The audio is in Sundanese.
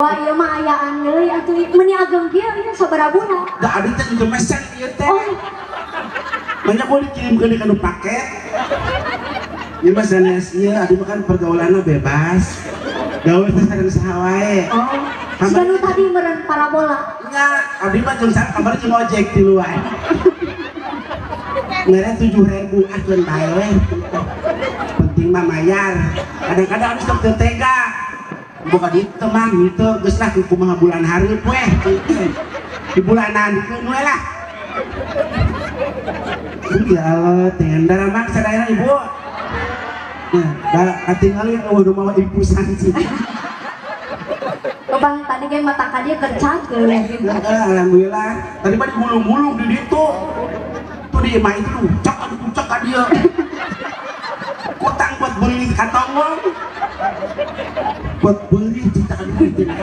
Wah, ieu mah ayaan deui atuh, meuni ageng kieu ieu sabaraha bulan? Da abi teh juga mesen ieu teh. Oh. Banyak gua dikirimkeun ka nu paket. Ieu mah sanes ieu, abi mah kan pergaulanna bebas. Gaul teh sareng saha wae. Oh. Siga nu tadi meureun parabola. Nya, abdi mah jeung sareng kamari jeung ojek tiluan. Mere 7.000, ah keun bae we. Penting mah mayar. Kadang-kadang abis teu tega. Buka duit teh mah gitu, geus lah kumaha bulan hareup weh. Di bulanan keun we lah. Ya Allah, teh daramang sadayana Ibu. Nah, da katingali eueuh nu mawa infusan sih. Bang, tadi ge mata ka dieu keur cager. Heeh, alhamdulillah. Tadi mah digulung-gulung di ditu. Tuh di imah itu cak aduh cak ka dieu. Kutang buat beli katonggong. Buat beli cita ka dieu.